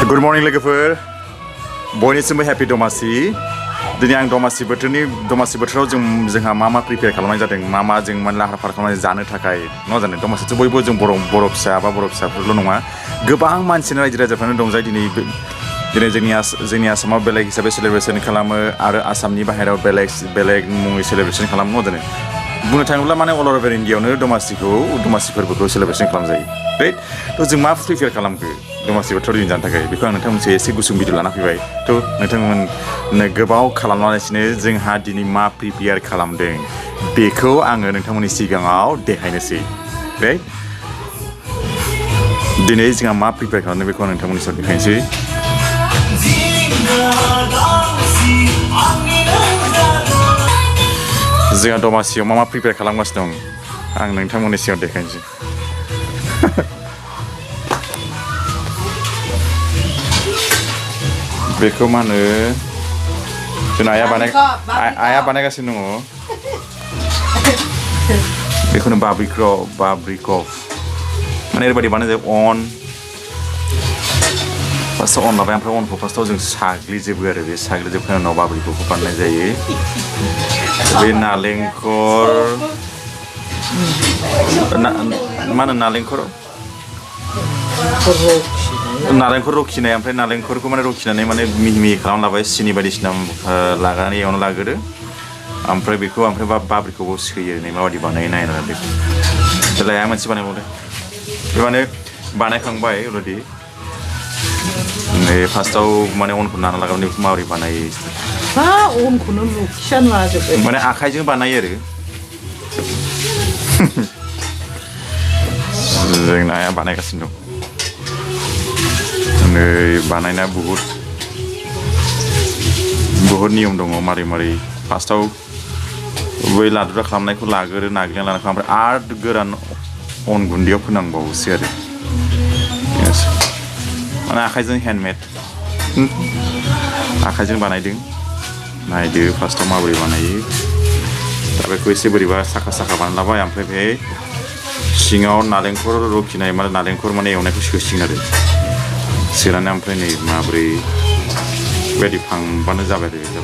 Good morning लोगोफोर बयनिसिमबो happy दमासि दिनै आं दमासि बोथोराव जोंहा मा प्रिपेयार खालामनाय जादों मा जों माने लाहार फाहार खालामनानै जानो थाखाय न' जानो दमासिथ' बयबो जों बर' फिसा बा बर' फिसाफोरल' नङा गोबां मानसिनि रायजो राजाफ्रानो दं जाय दिनै जोंनि आसामाव बेलेग हिसाबै सेलेब्रेसन खालामो आरो आसामनि बाहेरायाव बेलेग मुङै सेलेब्रेसन खालामो न' जानो बुंनो थाङोब्ला माने अल अभार इन्डियायावनो दमासि फोरबोखौ सेलेब्रेसन खालामजायो राइट थ' जों मा प्रिपेयार खालामखो दमासि बोथोराव जों जानो थाखाय बेखौ आं नोंथांमोनसे एसे गुसुं भिडिअ लाना फैबाय थ' नोंथांमोननो गोबाव खालामालासिनो जोंहा दिनै मा प्रिपेयार खालामदों बेखौ आङो नोंथांमोननि सिगाङाव देखायनोसै राइट दिनै जोंहा मा प्रिपेयार खालामदों बेखौ आं नोंथांमोननि सिगाङाव देखायनोसै जोंहा दमासियाव मा प्रिपेयार खालामगासिनो दं आं नोंथांमोननि सिगाङाव देखायनोसै बेखौ मा होनो जोंना आइया बानायगासिनो दङ बेखौनो बाब्रिकफ माने ओरैबायदि बानाय अन फार्स्टआव अन लाबाय ओमफ्राय अनखौ फार्स्टआव जों साग्लिजोबो आरो बे साग्लिजोबखांनायनि उनाव बाब्रिकफखौ बानायनाय जायो बे नालेंखर मा होनो नालेंखर रुखिनाय ओमफ्राय नालेंखरखौ माने रुखिनानै माने मिहि खालामना लाबाय सिनि बायदिसिना लागानै एवना लागोरो ओमफ्राय बेखौ बाब्रिकफखौ सोयो नै माबायदि बानायो नायना बेखौ देलाय आं मोनसे बानायबावदों बे माने बानायखांबाय अलरेडि नै फार्स्टआव माने अनखौ नाना लागानै बेखौ माबोरै बानायो अनखौनो रुखियानो लाजोब्बाय माने आखाइजों बानायो आरो जोंना आइया बानायगासिनो दं नै बानायना बुहुद नियम दङ मारै फार्स्टआव बै लादुरा खालामनायखौ लागोरो नाग्लिना लानायखौ ओमफ्राय आरो गोरान अन गुन्दैयाव फोनांबावोसो आरो माने आखाइजों हेन्डमेड आखाइजों बानायदों नायदो फार्स्टआव माबोरै बानायो दा बेखौ एसे बोरैबा साखा बानाय लाबाय ओमफ्राय बे सिङाव नालेंखर रुखिनाय माने नालेंखर माने एवनायखौ सोसिगोन आरो सोनानै ओमफ्राय नै माब्रै बेबायदि फांबानो जाबाय आरो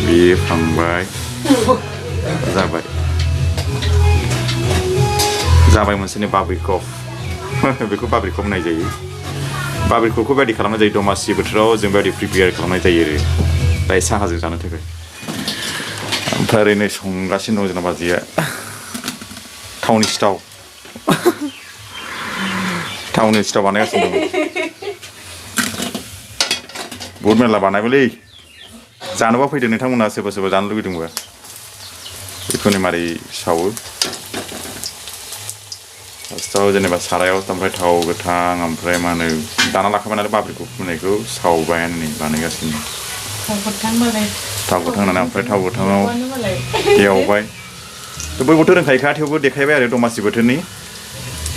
बे फांबाय जाबाय मोनसे नै बाब्रिकफ बेखौ बाब्रिकफ होननाय जायो बाब्रिकफखौ बेबायदि खालामनाय जायो दमासि बोथोराव जों बेबायदि प्रिपेयार खालामनाय जायो आरो दायो साहाजों जानो थाखाय ओमफ्राय ओरैनो संगासिनो दं जोंना बाजैया थावनि सिथाव बानायगासिनो दं बहुद मेरला बानायबायलै जानोबा फैदो नोंथांमोना सोरबा जानो लुगैदोंबा बेखौनो मारै सावो फार्स्टआव जेनेबा सारायाव ओमफ्राय थाव गोथां ओमफ्राय मा होनो दाना लाखाबाय नालाय बाब्रिकफ फुनायखौ सावबाय नै बानायगासिनो थाव गोथां होनानै ओमफ्राय थाव गोथाङाव एवबाय बयबोथ' रोंखायोखा थेवबो देखायबाय आरो दमासि बोथोरनि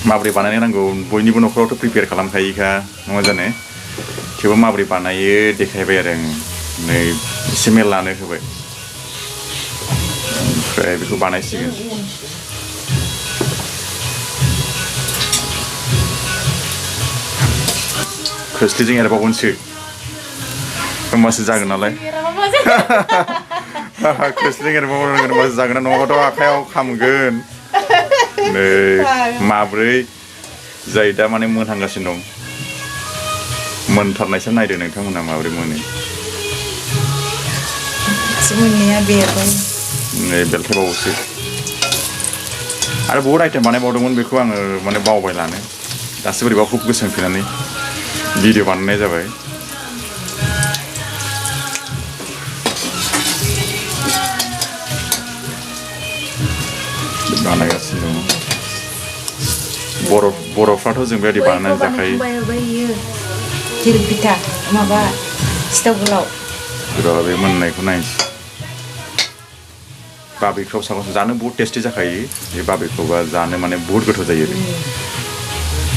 माबोरै बानायनो नांगौ बयनिबो न'खरावथ' प्रिपेयार खालामखायोखा नङा जानो थेवबो माबोरै बानायो देखायबाय आरो आं नै एसे मेरलानो होबाय ओमफ्राय बेखौ बानायसिगोन खोस्लिजों एरबावगोनसो होमबासो जागोन नालाय खोस्लिजों एरबावगोन होमबासो जागोन नङाबाथ' आखाइयाव खामगोन नै माब्रै जाय दा माने मोनहांगासिनो दं मोनथारनायसो नायदो नोंथंमोना माब्रै मोनो नै बेलथायबावोसो आरो बहुद आइटेम बानायबावदोंमोन बेखौ आङो माने बावबाय लानो दासो बोरैबा खुब गोसोखांफिननानै भिडिअ बानायनाय जाबाय बानायगासिनो दङ बर'फ्राथ' जों बेबायदि बानायनानै जाखायो फिथा माबा सिथाव गोलाव बे मोननायखौ नायनोसै बाब्रिकफ सावगासिनो जानो बहुद टेस्टि जाखायो बे बाब्रिकफआ जानो माने बहुद गोथाव जायो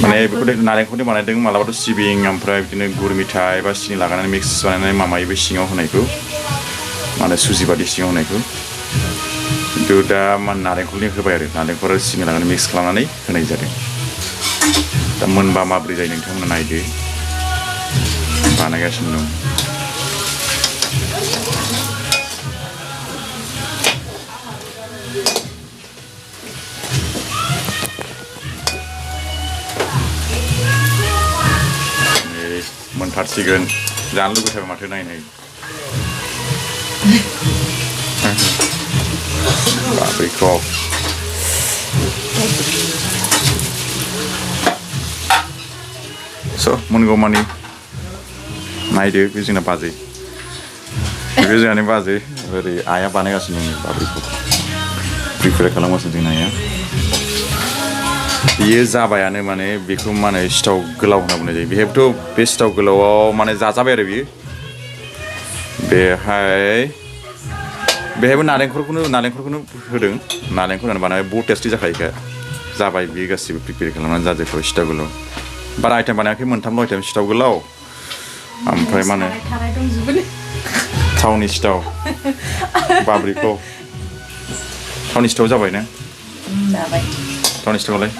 माने बेखौ नारेंखलनि बानायदों मालाबाथ' सिबिं ओमफ्राय बिदिनो गुर मिथाइ बा सिनि लागायनानै मिक्स बानायनानै मामायो बे सिङाव होनायखौ माने सुजि बादि सिङाव होनायखौ खिन्थु दा नारेंखलनि होबाय आरो नारेंखल सिनि लागायनानै मिक्स खालामनानै होनाय जादों दा मोनबा माब्रै जायो नोंथांमोना नायदो बानायगासिनो दं मोनथारसिगोन जानो लुबैथारबाय माथो नायनाय बाब्रि क्रप स' मोनगौमानि नायदो बे जोंना बाजै बे जोंहानि बाजै ओरै आइया बानायगासिनो दं बाब्रिखौ प्रिपेयार खालामगासिनो जोंना आइया बियो जाबायानो माने बेखौ माने सिथाव गोलाव होनना बुंनाय जायो बेहायबोथ' बे सिथाव गोलावाव माने जाजाबाय आरो बियो बेहायबो नालेंखरखौनो होदों नालेंखर होनानै बानायबाय बहुत टेस्टि जाखायोखा जाबाय बियो गासिबो प्रिपेयार खालामनानै जाजोबबाय सिथाव गोलाव बारा आइटेम बानायाखै मोनथामल' आइटेम सिथाव गोलाव ओमफ्राय मा होनो थावनि सिथाव बाब्रिखौ थावनि सिथाव जाबाय ना थावनि सिथावलाय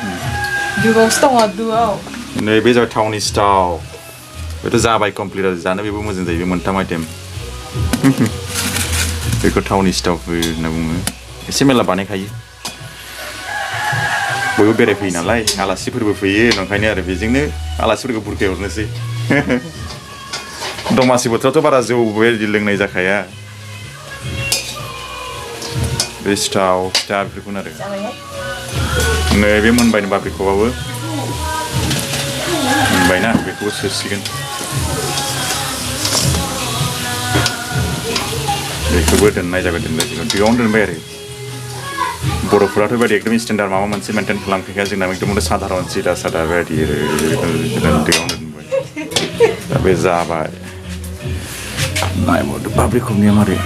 नैबे जाबाय थावनि सिथाव बेथ' जाबाय कमप्लिट आरो जानो बेबो मोजां जायो बे मोनथाम आइटेम बेखौ थावनि सिथावफोर होनना बुङो एसे मेरला बानायखायो बयबो बेरायफैयो नालाय आलासिफोरबो फैयो ओंखायनो आरो बेजोंनो आलासिफोरखौ बुरखाय हरनोसै दमासि बोथोरावथ' बारा जौ बेबायदि लोंनाय जाखाया बे सिथाव फिथा बेफोरखौनो आरो नैबे मोनबायनो बाब्रिखौबाबो मोनबायना बेखौबो सोसिगोन बेखौबो दोननाय जाबाय बेयावनो दोनबाय आरो बर'फोराथ' बेबायदि एकदम स्टेन्डार्ड माबा मोनसे मेनटेन खालामखाया जोंना एकदम साधारन सिदा सादा बेबायदि दैयावनो दोनबाय दा बे जाबाय नायबावदो बाब्रिखौनिया मारै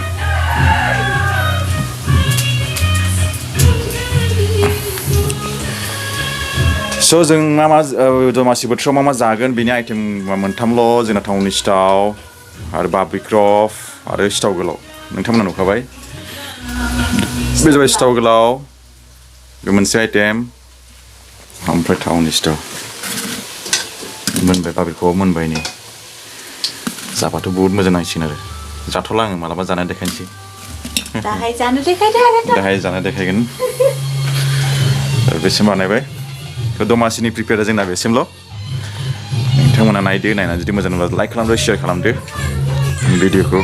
स' जों मा दमासि बोथोराव मा जागोन बेनि आइटेम मोनथामल' जोंना थावनि सिथाव आरो बाब्रि क्रप आरो सिथाव गोलाव नोंथांमोना नुखाबाय बे जाबाय सिथाव गोलाव बे मोनसे आइटेम ओमफ्राय थावनि सिथाव मोनबाय बाब्रिखौबो मोनबाय नै जाबाथ' बहुद मोजां नांसिगोन आरो जाथ'ला आङो मालाबा जानाय देखायनोसै दाहाय जानो देखायगोन बेसिम बानायबाय दमासिनि प्रिपेयारा जोंना बेसिमल' नोंथांमोना नायदो नायनानै जुदि मोजां नुब्ला लाइक खालामदो शेयार खालामदो भिडिअखौ